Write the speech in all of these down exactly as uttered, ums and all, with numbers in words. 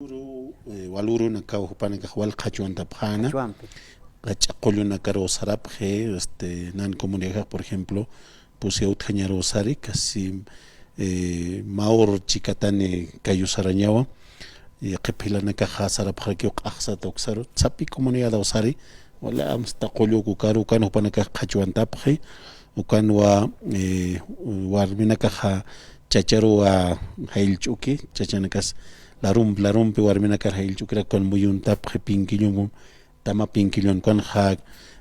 Uru, eh, wal urunakaw jupanakax wal qhachwantapxäna. Qhachwampi. Qach'a qullunakaru sarapxi, este, nan comunidad, por ejemplo, Pusi utjañaru sari, casi, eh, mä ur chikatani kayu sarañawa. Yaqhip jilanakaxa sarapxarakiw q'axsata uksaru, sapi comunidad usari, wala amsta qullu ukaru, ukan jupanakax qhachwantapxi, ukanwa, eh, warminakaxa chacharuwa jayllch'uki, chachanakas larump, larumpi warminakar jayllch'ukirak ukan muyuntapxi, pinkillum, tama pinkillun, ukanxa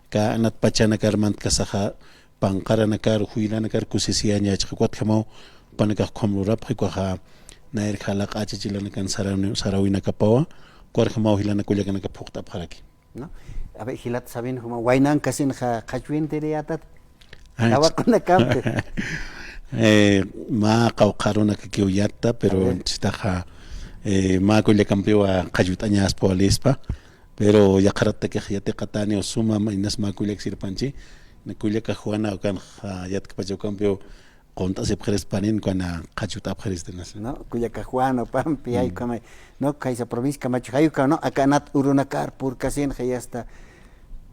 aka anat pachanakar mantkasaxa, panqaranakar, juyranakar kusisiyañachxa, ukatjamaw jupanakax ukham lurapxi, ukaxa nayrax jalaq'a chachilanakan sarawni-, sarawinakapawa, ukarjamaw jilanaka kullakanaka phuqt'apxaraki. ¿No? A ver, jilat Sabino, juma, waynankasinxa qhachwintiriyätat. Ay, tawaqunakampi. Eh, mä qawqha arunakakiw yatta, pero, a ver, chistaxa, eh, mä kullakampiwa qhachwt'añaspa walispa, pero yaqharatakix yatiqatani, o suma, ma-, inas mä kullak sirpanchi, na kullaka Juana ukanxa yatkpacha ukampiw qunt'asipxirispanin, ukana qhachwt'apxiristinas. No, kullaka Juana, pampi, mm, ay, ukamay. No, kaysa provincia Camacho, jay uka, no, aka anat urunakar purkasinxa, ya está.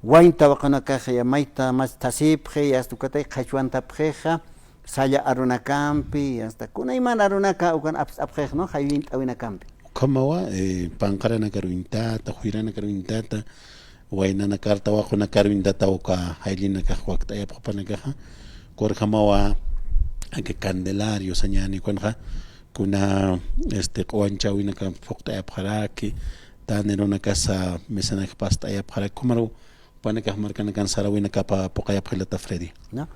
Wayn tawaqunakaxa, ya mayta, mas tasipxi, ya está, ukatay qhachwantapxixa, salla arunakampi, ya está. Kunaymana arunaka, ukan apst'apxix, no, jay llint'awinakampi. Ukhamawa, eh, panqaranakar uñtata, juyranakar uñtata, waynanakar, tawaqunakar uñtata uka jayllinakax wakt'ayapxi jupanakaxa, ukarjamawa aka Candelario sañäni ukanxa, kuna, este, q'uwanchäwinaka phuqt'ayapxaraki, tän arunakasa mesanakx past'ayapxaraki, ukhamaru jupanakax markanakan sarawinakapa phuqayapxi jilata Freddy. ¿No?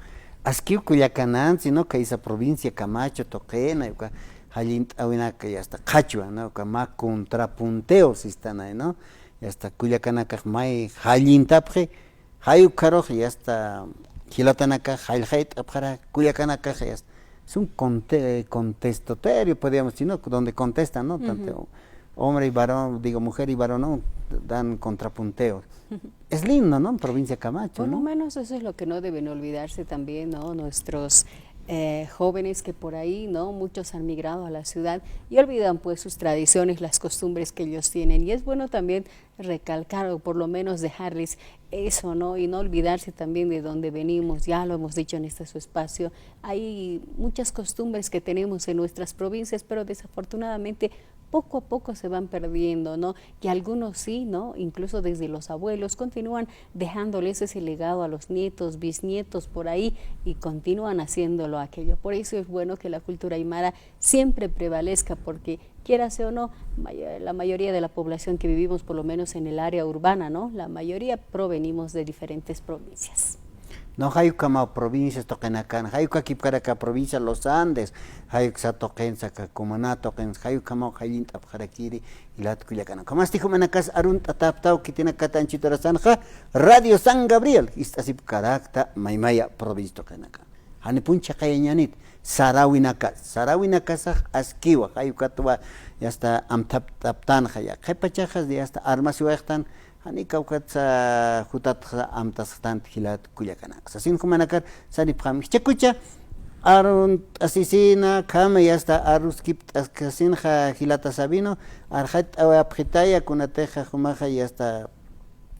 Askiw kullakanansi, ¿no? Kaysa provincia Camacho tuqina, uka jay llint'awinaka, ya está, qhachwa, ¿no? Uka mä contrapunteo sistanay, ¿no? Ya está, kullakanakax may jay llint'apxi, jay ukharux, ya está, jilatanakax jayllxayt'apxara, kullakanakax, ya está. Es un conte-, contestatorio, podríamos decir, ¿no? Donde contestan, ¿no? Tanto, ujú, hombre y varón, digo, mujer y varón, ¿no? Dan contrapunteo. Es lindo, ¿no? Provincia Camacho, ¿no? Por lo menos eso es lo que no deben olvidarse también, ¿no? Nuestros, eh, jóvenes que por ahí, ¿no? Muchos han migrado a la ciudad y olvidan, pues, sus tradiciones, las costumbres que ellos tienen. Y es bueno también recalcar, o por lo menos dejarles eso, ¿no? Y no olvidarse también de dónde venimos. Ya lo hemos dicho en este su espacio, hay muchas costumbres que tenemos en nuestras provincias, pero desafortunadamente poco a poco se van perdiendo, ¿no? Que algunos sí, ¿no? Incluso desde los abuelos continúan dejándoles ese legado a los nietos, bisnietos por ahí, y continúan haciéndolo aquello. Por eso es bueno que la cultura aymara siempre prevalezca, porque, quiérase o no, may-, la mayoría de la población que vivimos, por lo menos en el área urbana, ¿no? La mayoría provenimos de diferentes provincias. No, jay ukhamaw provincias tuqinakan, jay ukakipkaraka provincia Los Andes, jay uksa tuqinsa, aka Cumaná tuqinsa, jay ukhamaw jay llint'apxarakiri, jilat kullakanaka. Ukhamastixa jumanakas arunt'atäpxtaw khitinakata anchhita urasanxa, Radio San Gabriel, ist'asipkarakta maymaya provincia tuqinakan. Janipun chhaqayañänit, sarawinakas, sarawinakasax askiwa, jay ukatwa, ya está, amthapt'aptanxa, ya, qhipachaxa, ya está, armasiwayxtan, jani kawkhatsa jutatxa amtasxtanti jilat kullakanaka. Sasin jumanakar, saripxam, jichhakucha, arunt'asisina, khama, ya está, aruskipt'askasinxa jilata Sabino, arxayt'awayapxitaya, kunatixa jumaxa, ya está,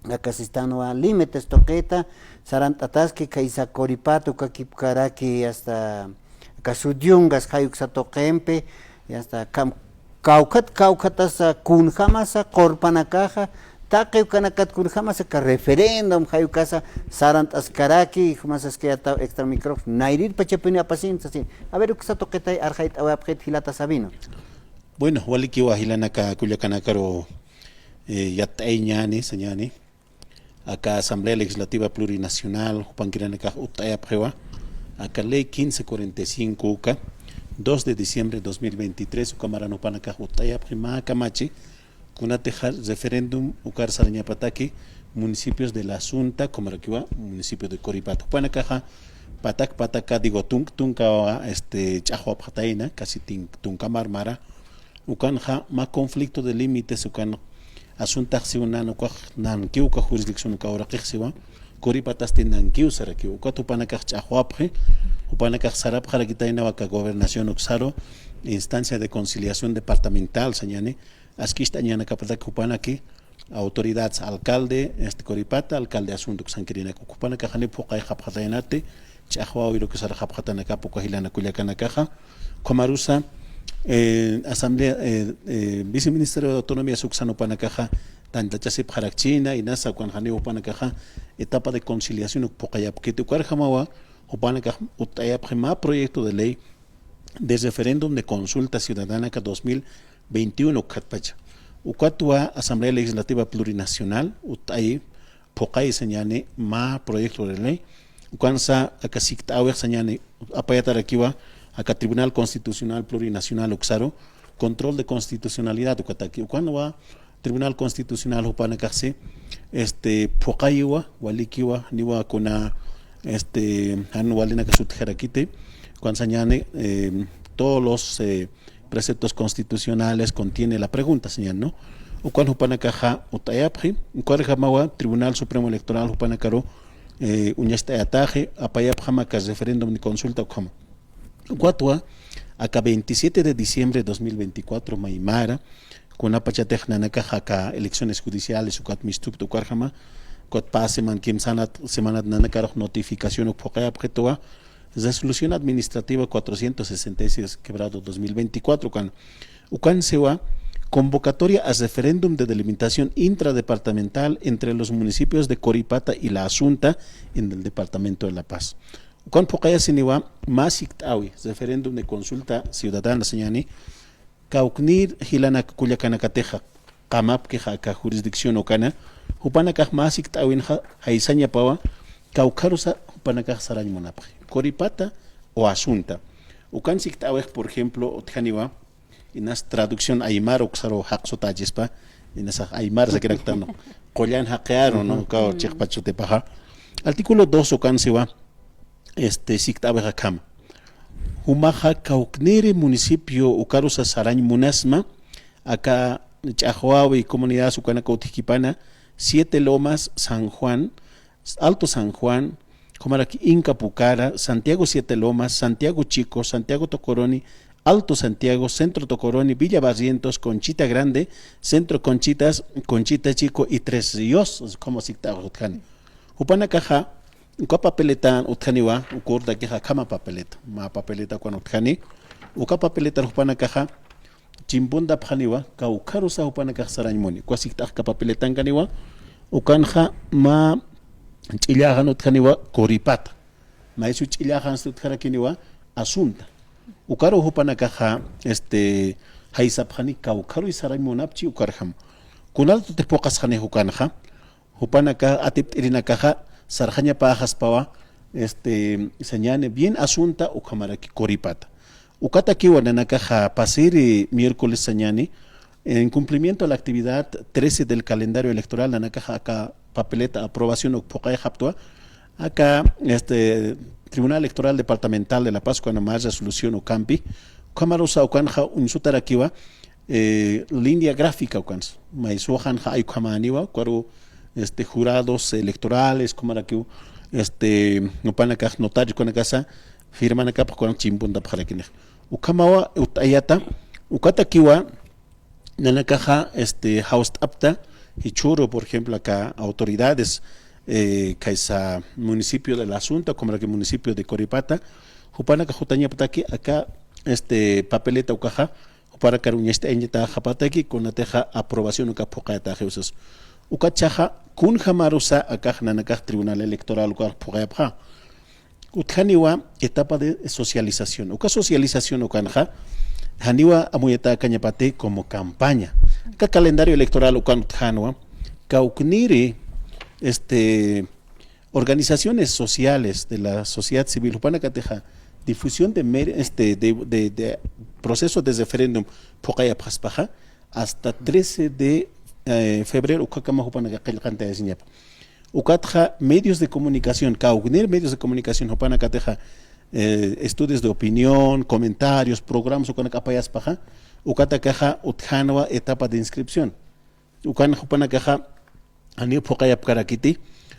aka sistanwa límites tuqita, sarant'ataski kaysa Coripato ukakipkaraki, ya está, aka Suyungas jay uksa tuqimpi, ya está, kam-, kawkhat, kawkhatasa kunjamasa qurpanakaxa, taqi ukanakat kunjamasa aka referéndum jay ukasa sarant'askaraki, jumasaskayätaw extra micrófono, nayrir pachapini apasin, sasin. A ver, uksa tuqitay arxayt'awayapxit jilata Sabino. Bueno, walikiwa jilanaka kullakanakaru, eh, yatt'ayañäni, sañäni. Aka Asamblea Legislativa Plurinacional, jupankiranakax utt'ayapxiwa, aka ley quince cuarenta y cinco uka, dos de diciembre de dos mil veintitrés, uka maran jupanakax utt'ayapxi, mä kamachi, kunatixa referéndum ukar sarañapataki, municipios de La Asunta, ukhamarakiwa municipio de Coripato. Jupanakaxa, patak, pataka, digo, tunk, tunkawa, este, ch'axwapxatayna, casi tin-, tunkamar mara, ukanxa mä conflicto de límites, ukan asuntax siw nan ukax nankiw uka jurisdicción uka uraqix siwa, Curipatasti nankiw sarakiw, ukat jupanakax ch'axwapxi, jupanakax sarapxarakitaynaw aka gobernación uksaru, instancia de conciliación departamental sañäni, askicht'añanakapatak jupanaki, autoridad, alcalde, este, Coripata, alcalde Asunto, uksankirinak, jupanakax janiw phuqayxapxatayanati, ch'axwäwi lo que sarxapxatanakapa uka jilana kullakanakaxa, ukhamarusa, eh, asamblea, eh, eh, viceministerio de autonomías uksan jupanakaxa, tantachasipxarakchina, inasa ukan janiw jupanakaxa, etapa de conciliación uk phuqayapkiti, ukarjamawa, jupanakax utt'ayapxi mä proyecto de ley de referéndum de consulta ciudadana aka dos mil veintiuno ukatpacha. Ukatwa Asamblea Legislativa Plurinacional utt'ayi phuqayi sañani mä proyecto de ley. Ukansa aka sikt'äwix sañani apayatarakiwa aka Tribunal Constitucional Plurinacional uksaru control de constitucionalidad ukataki. Ukanwa Tribunal Constitucional jupanakaxsi, este, phuqayiwa, walikiwa, niwa kuna, este, jan walinaka sutjarakiti, ukan sañani, eh, todos los, eh, preceptos constitucionales contiene la pregunta, sañani, ¿no? Ukan jupanakaxa utt'ayapxi, ukarjamawa Tribunal Supremo Electoral jupanakaru, eh, uñacht'ayataxi, apayapxama aka referéndum de consulta ukhama. Ukatwa, aka veintisiete de diciembre de dos mil veinticuatro, maymara, kunapachatix nanakax aka elecciones judiciales, ukat mistupta ukarjama, ukat pä seman, kimsanat, semanat nanakarux notificación uk phuqayapxituwa, resolución administrativa cuatrocientos sesenta y seis quebrado dos mil veinticuatro, ukan, ukan siwa, convocatoria a referéndum de delimitación intradepartamental entre los municipios de Coripata y La Asunta en el departamento de La Paz. Ukan phuqayasiniwa, mä sikt'äwi, referéndum de consulta ciudadana sañani, kawknïr jilanak kullakanakatixa, qamapkixa aka jurisdicción ukana, jupanakax mä sikt'äwinxa, jaysañapawa, kawkharusa jupanakax sarañ munapxi. Coripata o Asunta. Ukan sikt'äwix, por ejemplo, utjaniwa, inas traducción aymar uksaru jaqsutachispa, inasax aymar sakiraktan, qullan jaqiaru, ¿no? Ujú. Kaw chiqpach sutipaxa. Artículo dos ukan siwa, este, sikt'äwix akhama. Jumaxa kawknïri municipio ukarusa sarañ munasma, aka ch'axwäwi comunidades ukanaka utjkipana, Siete Lomas, San Juan, Alto San Juan, ukhamaraki Inca Pucara, Santiago Siete Lomas, Santiago Chico, Santiago Tocoroni, Alto Santiago, Centro Tocoroni, Villa Barrientos, Conchita Grande, Centro Conchitas, Conchita Chico y Tres Ríos, como sikt'äwix utjani. Jupanakaxa, uka papeletan utjaniwa, uka urdakixa akhama papeleta, mä papeleta ukan utjani, uka papeletar jupanakaxa, chimpuntapxaniwa, kawkharusa jupanakax sarañ muni. Uka sikt'ax aka papeletankaniwa, ukanxa mä ch'illaxan utjaniwa, Coripata. Maysu ch'illaxansti utjarakiniwa, Asunta. Ukaru jupanakaxa, este, jaysapxani kawkharuy sarañ munapchi ukarjam. Kunatutix phuqasxanix ukanxa, jupanaka atipt'irinakaxa sarxañapäxaspawa, este, sañani bien Asunta ukhamaraki Coripata. Ukatakiwa nanakaxa pasiri miércoles sañani, en cumplimiento a la actividad trece del calendario electoral, nanakaxa aka papeleta aprobación uk phuqayxaptwa, aka, este, Tribunal Electoral Departamental de La Paz, ukan mä resolución ukampi, ukhamarusa ukanxa uñsutarakiwa, eh, línea gráfica ukansa. Maysuxanxa ay ukhamäniwa, ukaru, este, jurados electorales, ukhamarakiw, este, jupanakax notarios ukanakasa, firmanakapx ukan chimpuntapxarakinix. Ukhamawa utt'ayata, ukatakiwa, nanakaxa, este, jawst'apta, jichhüru, por ejemplo, aka autoridades, eh, kaysa municipio de La Asunta, ukhamaraki municipio de Coripata, jupanakax jutañapataki aka, este, papeleta ukaxa, jupanakar uñacht'ayañatäxapataki, kunatixa aprobación uka phuqayatäxiw sas. Uka jichhaxa, kunjamarusa akax nanakax Tribunal Electoral ukax phuqayapxa. Utjaniwa etapa de socialización. Uka socialización ukanxa, janiwa amuyatäkañapati como campaña. Aka calendario electoral ukan utjänwa, kawknïri, este, organizaciones sociales de la sociedad civil, jupanakatixa difusión de mer-, este, de, de, de proceso de referéndum phuqayapxaspaxa, hasta trece de, eh, febrero ukakama jupanaka qillqantayasiñapa. Ukatxa medios de comunicación, kawknïr medios de comunicación jupanakatixa, eh, estudios de opinión, comentarios, programas ukanak apayaspaxa, ukatakaxa utjänwa etapa de inscripción. Ukan jupanakaxa, janiw phuqayapkarakiti,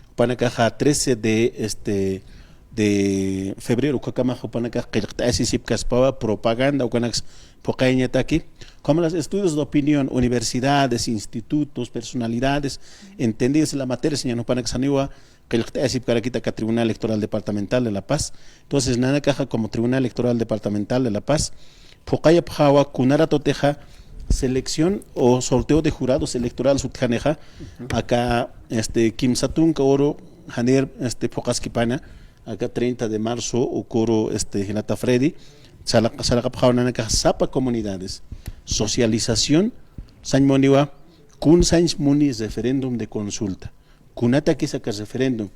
jupanakaxa trece de, este, de febrero ukakama jupanakax qillqt'ayasisipkaspawa propaganda ukanaks phuqayañataki, como los estudios de opinión, universidades, institutos, personalidades, entendidas en la materia, señor, jupanakasaniwa qillqt'ayasipkarakita aka Tribunal Electoral Departamental de La Paz. Entonces, nanakaxa como Tribunal Electoral Departamental de La Paz, phuqayapxawa kuna ratotixa selección o sorteo de jurados electorales utjanixa, aka, este, kimsa tunka uru janir, este, phuqaskipana, aka treinta de marzo, ukuru, este, jilata Freddy, sala-, saraqapxawa nanakax sapa comunidades, socialización, sañ muniwa, kun sañ muni referéndum de consulta. Kunatakis aka referéndum,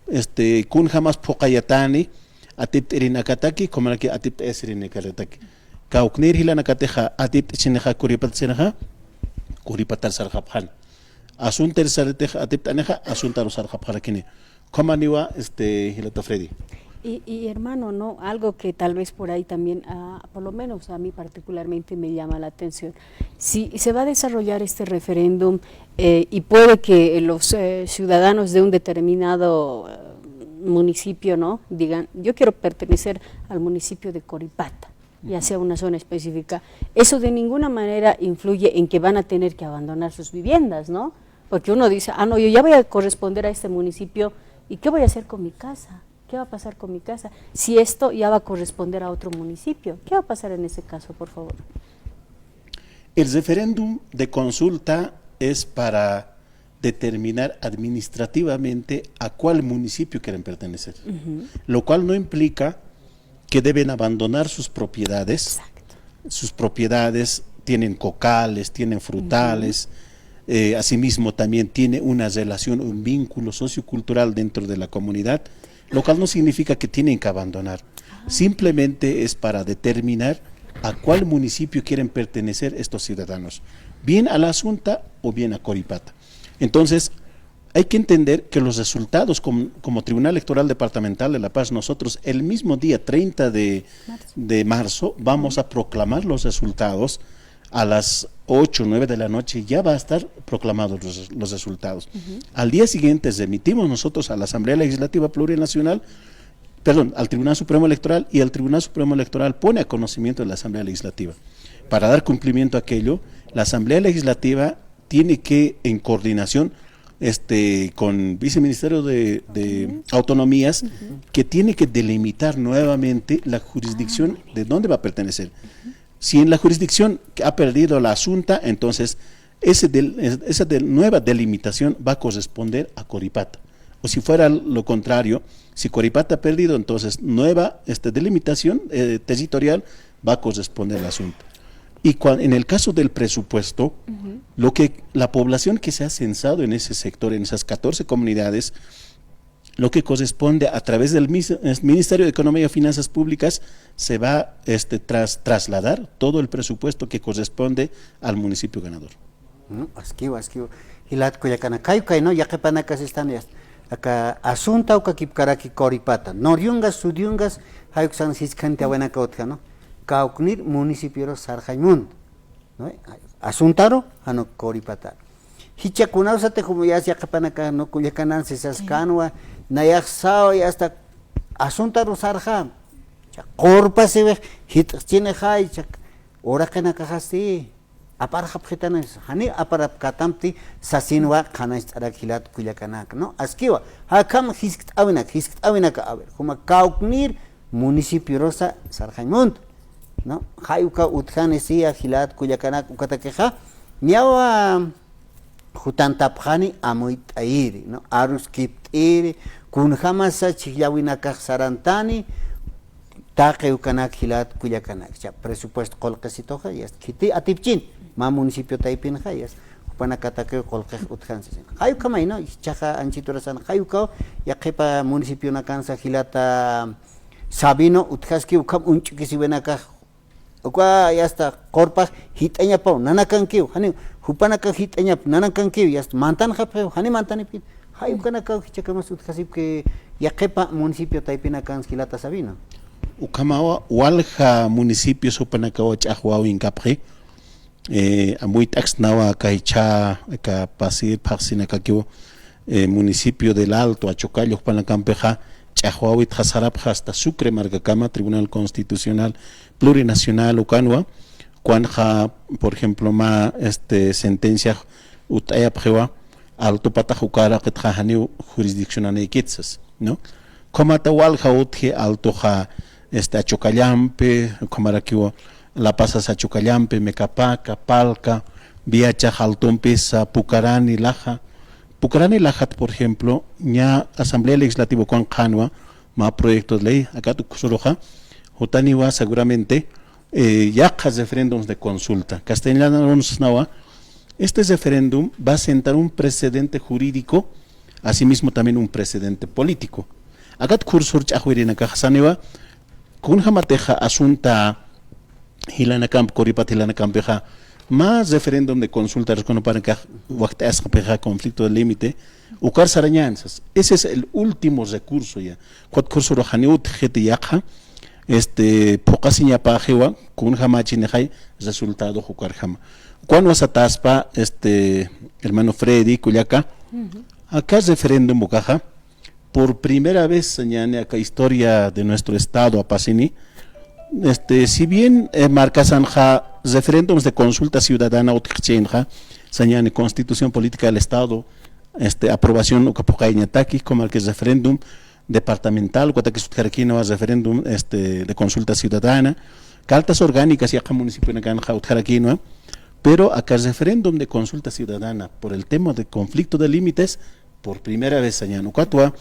este, kunjamas phuqayatani, atipt'irinakataki, kumaraki atipt'ayasirinakataki. Kawknir jilanakatixa, atipt'ichinixa, kuripatchinixa, kuripatar sarxapxan. Asuntar saritix atipt'anixa, asuntaru sarxapxarakini. Kumaniwa, este, jilata Freddy. Y, y hermano, ¿no? Algo que tal vez por ahí también, ah, por lo menos a mí particularmente me llama la atención. Si se va a desarrollar este referéndum, eh, y puede que los, eh, ciudadanos de un determinado, eh, municipio, ¿no? Digan, "Yo quiero pertenecer al municipio de Coripata", ya sea una zona específica, eso de ninguna manera influye en que van a tener que abandonar sus viviendas, ¿no? Porque uno dice, "Ah, no, yo ya voy a corresponder a este municipio, ¿y qué voy a hacer con mi casa? ¿Qué va a pasar con mi casa? Si esto ya va a corresponder a otro municipio, ¿qué va a pasar en ese caso, por favor?". El referéndum de consulta es para determinar administrativamente a cuál municipio quieren pertenecer, lo cual no implica que deben abandonar sus propiedades. Exacto. Sus propiedades tienen cocales, tienen frutales, eh, asimismo también tiene una relación, un vínculo sociocultural dentro de la comunidad, lo cual no significa que tienen que abandonar. Simplemente es para determinar a cuál municipio quieren pertenecer estos ciudadanos, bien a La Asunta o bien a Coripata. Entonces, hay que entender que los resultados, como, como Tribunal Electoral Departamental de La Paz, nosotros el mismo día treinta de, de marzo vamos a proclamar los resultados. A las ocho o nueve de la noche ya va a estar proclamados los, los resultados. Al día siguiente remitimos nosotros a la Asamblea Legislativa Plurinacional, perdón, al Tribunal Supremo Electoral, y el Tribunal Supremo Electoral pone a conocimiento de la Asamblea Legislativa. Para dar cumplimiento a aquello, la Asamblea Legislativa tiene que, en coordinación, este, con Viceministerio de, de Autonomías, que tiene que delimitar nuevamente la jurisdicción de dónde va a pertenecer. Si en la jurisdicción que ha perdido la Asunta, entonces ese del-, es-, esa del-, nueva delimitación va a corresponder a Coripata. O si fuera lo contrario, si Coripata ha perdido, entonces nueva, este, delimitación, eh, territorial va a corresponder al asunto. Y cua-, en el caso del presupuesto, lo que la población que se ha censado en ese sector, en esas catorce comunidades, lo que corresponde a través del mis-, es-, Ministerio de Economía y Finanzas Públicas se va, este, tras-, trasladar todo el presupuesto que corresponde al municipio ganador. Mm, askiw, askiw. Jilat kullakanak, kay, kay, ¿no? Yaqhipanakasistan, yast-, aka Asunta ukakipkaraki Coripata. Nor yungas, sud yungas, jayuksan jiskhanti awenaka utja, ¿no? Kawknir municipioru sarxañ munt, ¿no? Asuntaru, janu Coripata. Jichha kunawsatix jum yast yaqhipanaka, ¿no? Kullakanansi saskanwa, nayax saw, yasta Asuntaru sarxa. Cha, qurpasiwix, jit'xchinixay, cha, uraqinakaxasti aparxapxitanisa, jani aparapkätamti sasinwa qhanañcht'arak jilat kullakanaka, ¿no? Askiwa, akham jiskt'äwinak, jiskt'äwinak, a ver, juma kawknir municipiorusa sarxañ munt, ¿no? Jay uka utjani siya jilat kullakanak ukatakixa, niyawa jutantapxani amuyt'ayiri, ¿no? Aruskipt'iri, kunjamasa chhijllawinakax sarantani, taqi ukanak jilat kullakanak. Cha, presupuesto qullqisituxa, yast, khiti atipchin, mä municipio taypinxa, yast, jupanakatakiw qullqix utjansi. Jay ukhamay, ¿no? Jichhaxa anchhit urasan, jay ukaw, yaqhipa municipionakansa jilata Sabino utjaski ukham uñch'ukisiwinakax, uka yasta qurpax jit'añapaw nanakankiw, jani jupanakax jit'añap nanakankiw, yasta mantanxapxiw, jani mantanipkit. Jay ukanakaw jichhakamas utjasipki yaqhipa municipio taypinakans jilata Sabino. Ukhamawa walja municipios jupanakawa ch'axwäwinkapxi, eh, amuyt'aksnawa aka jichha, aka pasir phaxsinakakiw, eh, municipio del Alto, Achocallo, jupanakampixa, ch'axwäwitxa sarapxa hasta Sucre markakama, Tribunal Constitucional Plurinacional ukanwa, Ukwanxa, por ejemplo, mä, este, sentencia utt'ayapxiwa, Altopatax ukaraqitxa janiw jurisdiccionanïkit sas, ¿no? Ukhamata walja utji Altoxa, este, Achucallampi, ukhamarakiw La Pazas Achucallampi, Mecapaca, Palca, Viachax Altompisa, Pucarani, Laja. Pucarani, Lajat, por ejemplo, ña Asamblea Legislativa ukwan qhanwa, mä proyecto de ley, akat uksuruxa, jutaniwa seguramente, eh, yaqha referéndums de consulta. Castellano sasnawa, este referéndum va a sentar un precedente jurídico, asimismo también un precedente político. Akat kursur ch'axwirinakax saniwa, kunjamatixa asunta jilanakamp, Coripat jilanakampixa, mä referéndum de consulta, aruskunapanakax wakt'asqapixa conflicto de límite, ukar sarañäni sas. Ese es el último recurso ya. Ukat kursurux janiw utjxiti yaqha, este, phuqasiñapäxiwa, kunjämächinixay resultadox ukarjama. Ukwanwa satäspa, este, hermano Freddy, kullaka, aka referéndum ukaxa, por primera vez, sañäni, aka historia de nuestro estado apasini, este, si bien, eh, markasanxa referéndums de consulta ciudadana utjkchinxa, sañäni, Constitución Política del Estado, este, aprobación uka phuqayañataki, como el que es referéndum departamental, ukatakis utjarakïnwa referéndum, este, de consulta ciudadana, cartas orgánicas yaqha municipionakanxa utjarakïnwa, pero aka referéndum de consulta ciudadana por el tema de conflicto de límites, por primera vez sañäni. Ukatwa,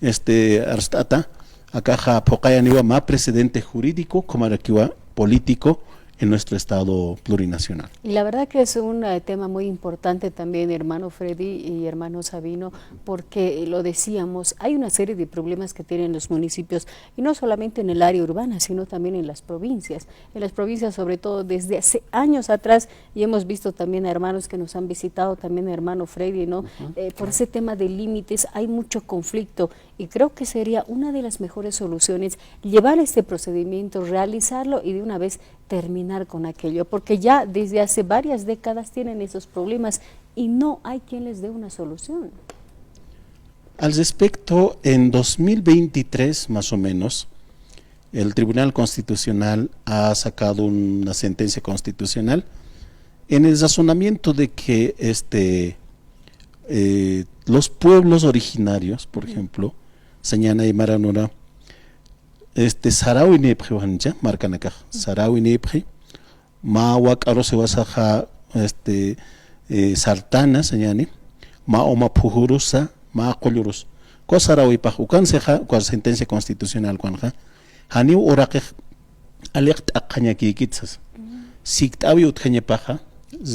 este, arst'ata, akaxa phuqayaniwa mä precedente jurídico, ukhamarakiwa político en nuestro Estado plurinacional. Y la verdad que es un, eh, tema muy importante también, hermano Freddy y hermano Sabino, porque, eh, lo decíamos, hay una serie de problemas que tienen los municipios, y no solamente en el área urbana, sino también en las provincias. En las provincias, sobre todo desde hace años atrás, y hemos visto también a hermanos que nos han visitado, también hermano Freddy, ¿no? Eh, por ese tema de límites hay mucho conflicto y creo que sería una de las mejores soluciones llevar este procedimiento, realizarlo y de una vez terminar con aquello, porque ya desde hace varias décadas tienen esos problemas y no hay quien les dé una solución. Al respecto, en dos mil veintitrés, más o menos, el Tribunal Constitucional ha sacado una sentencia constitucional en el razonamiento de que, este, eh, los pueblos originarios, por ejemplo, sañäni, aymara nura, este, saräwinïpxi, ukancha, markanakax, saräwinïpxi, mä wak'arus jiwasaxa, este, eh, sartana, sañäni, mä uma phujurusa, mä qullurusa. Uka saräwipax, ukansixa, uka sentencia constitucional ukanxa, janiw uraqix aliq t'aqhañakïkit sasa. Sikt'äwi utjañapaxa,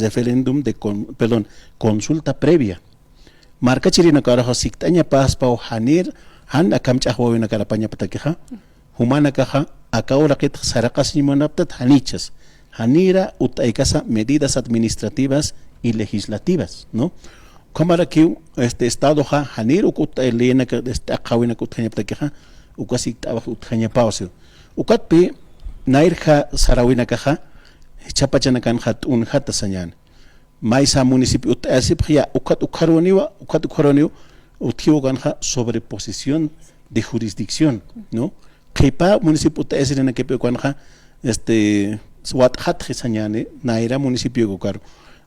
referéndum de con-, perdón, consulta previa. Markachirinakaruxa sikt'añapäspaw janir, jan akham ch'axwäwinakar apañapatakixa, jumanakaxa aka uraqitx saraqasiñ munapxtat janichas, janira utt'aykasa medidas administrativas y legislativas, ¿no? Ukhamarakiw, este, estadoxa janir uk utt'ay leyenaka, este, t'aqhäwinak utjañapatakixa, uka sikt'äwix utjañapäwa siwa. Ukatpï nayrja saräwinakaxa, jichhapachanakanxa t'unjata sañäni. Maysa municipio utt'ayasipxiya, ukat ukharuniwa, ukat ukharuniwa, utjiw ukanxa sobreposición de jurisdicción, ¿no? Qhipa municipio utt'ayasirinakipï ukanxa, este, watxatxi sañäni, nayra municipio ukaru.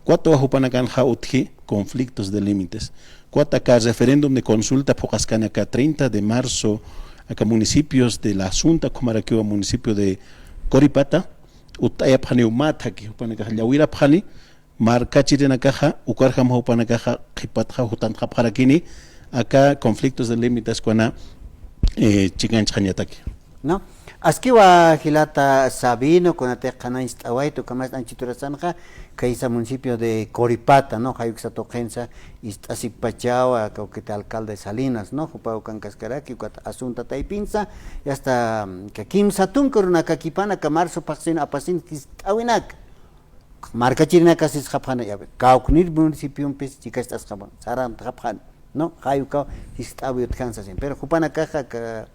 Ukatwa jupanakanxa utji conflictos de límites. Ukat aka referéndum de consulta phuqaskani aka treinta de marzo, aka municipios de La Asunta, ukhamarakiwa municipio de Coripata, utt'ayapxaniw mä thaki, jupanakax llawirapxani, markachirinakaxa, ukarjam jupanakaxa, qhipatxa, jutantxapxarakini, aka conflictos de límites kuna, eh, chikanchxañataki. ¿No? Askiwa jilata Sabino, kunatix qhanañcht'awayta, ukhamas anchiturasanxa, khaysa municipio de Coripata, ¿no? Jayuksa tuqinsa, ist'asippachawa, kawkita alcalde Salinas, ¿no? Jupa ukankaskaraki, ukat asunta taypinsa, y hasta, mm, ka kimsa tunka urunakakipan, aka marzo phaxsin apasin jist'äwinak. Markachirinaka sisxapxani, ya ve, kawknir municipiompis chikacht'asxapxani, sarantxapxani, ¿no? Jay ukaw jist'äwi utjan sasin. Pero jupanakaxa aka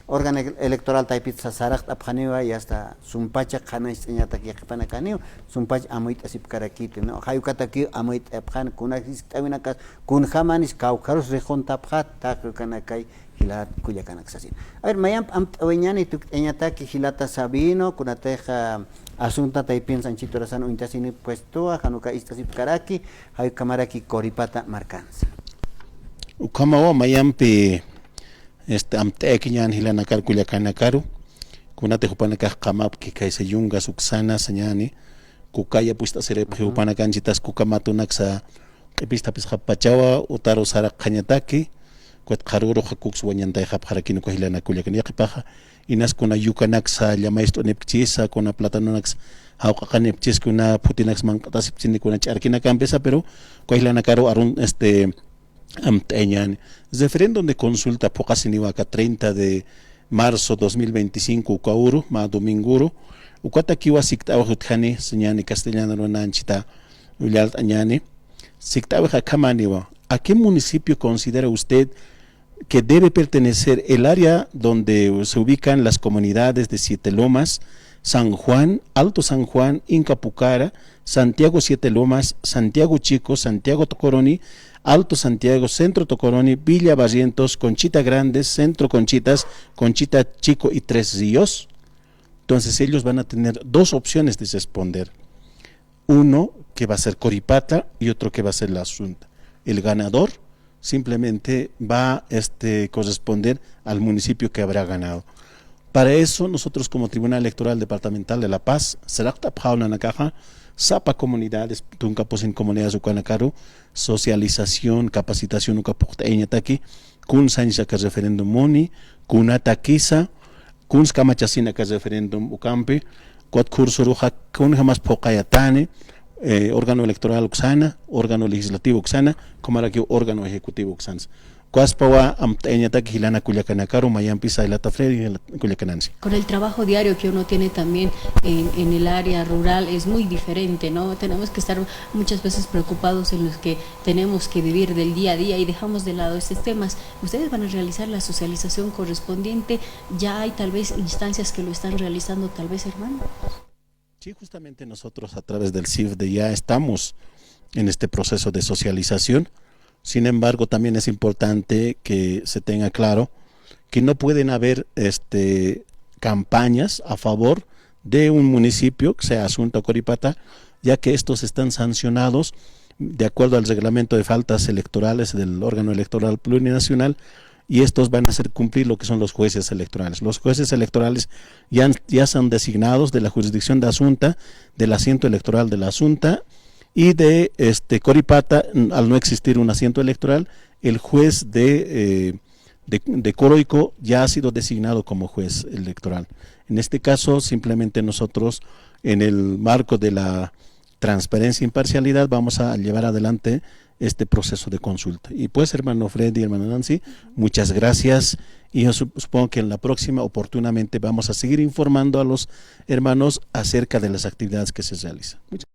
órgano ele-, electoral taypit sa-, saraqt'apxaniwa, y hasta sumpacha qhanañcht'añatak yaqhipanakaniw, sumpach amuyt'asipkarakiti, ¿no? Jay ukatakiw amuyt'apxan, kuna jiskt'awinakas, kunjamanis kawkharus riquntapxät, taqi ukanakay jilat kullakanak sasin. A ver, mayamp amt'awiñäni tukt'ayañataki jilata Sabino, kunatixa asunta taypinsa anchhit urasan uñtasini puestuwa, jan uka ist'asipkaraki, jay ukhamaraki Coripata markansa. Ukhamawa mayampi, este, amt'ayakiñän jilanakar kullakanakaru, kunati jupanakax qamapki kaysa yungas uksana sañäni, kukaya pust'asiripxi jupanakanchitas kuka matunaksa q'ipista phisqapxapachawa, utaru saraqxañataki, ukat qharüruxa kuks wañantayxapxarakini uka jilanak kullakan. Yaqhipaxa, inas kuna yukanaksa llamayst'unipkchisa, kuna platanonaksa jawq'aqanipkchis, kuna phutinaksa manq'atasipchini, kuna ch'arkinakampisa, pero uka jilanakaru arun, este, amt'ayañäni. Referéndum de consulta phuqasiniwa aka treinta de marzo dos mil veinticinco uka uru, mä domingo uru, ukatakiwa sikt'awix utjani, sañäni castellano arunanchita, ullalt'añäni, sikt'awix akhamäniwa. ¿A qué municipio considera usted que debe pertenecer el área donde se ubican las comunidades de Siete Lomas, San Juan, Alto San Juan, Inca Pucara, Santiago Siete Lomas, Santiago Chico, Santiago Tocoroni, Alto Santiago, Centro Tocoroni, Villa Barrientos, Conchita Grande, Centro Conchitas, Conchita Chico y Tres Ríos? Entonces ellos van a tener dos opciones de responder. Uno que va a ser Coripata y otro que va a ser La Asunta. El ganador simplemente va, este, corresponder al municipio que habrá ganado. Para eso, nosotros como Tribunal Electoral Departamental de La Paz, saraqt'apxaw nanakaxa, sapa comunidades, tunka pusin comunidades ukanakaru, socialización, capacitación uka phuqt'ayañataki, kun sañsa aka referéndum muni, kunatakisa, kuns kamachasin aka referéndum ukampi, ukat khursuruxa kunjamas phuqayatani, eh, órgano electoral uksana, órgano legislativo uksana, ukhamarakiw órgano ejecutivo uksansa. Ukaspawa amt'ayañataki jilanaka kullakanakaru, mayampisa jilata Freddy, jilata kullakanansi. Con el trabajo diario que uno tiene también en, en el área rural es muy diferente, ¿no? Tenemos que estar muchas veces preocupados en los que tenemos que vivir del día a día y dejamos de lado estos temas. ¿Ustedes van a realizar la socialización correspondiente? ¿Ya hay tal vez instancias que lo están realizando, tal vez, hermano? Sí, justamente nosotros a través del CIFDE ya estamos en este proceso de socialización. Sin embargo, también es importante que se tenga claro que no pueden haber, este, campañas a favor de un municipio, que sea Asunta o Coripata, ya que estos están sancionados de acuerdo al reglamento de faltas electorales del órgano electoral plurinacional, y estos van a hacer cumplir lo que son los jueces electorales. Los jueces electorales ya han, ya son designados de la jurisdicción de Asunta, del asiento electoral de La Asunta, y de, este, Coripata, al no existir un asiento electoral, el juez de, eh, de, de Coroico ya ha sido designado como juez electoral. En este caso, simplemente nosotros, en el marco de la transparencia e imparcialidad, vamos a llevar adelante este proceso de consulta. Y pues, hermano Freddy, hermana Nancy, muchas gracias. Y yo sup-, supongo que en la próxima, oportunamente, vamos a seguir informando a los hermanos acerca de las actividades que se realizan. Muchas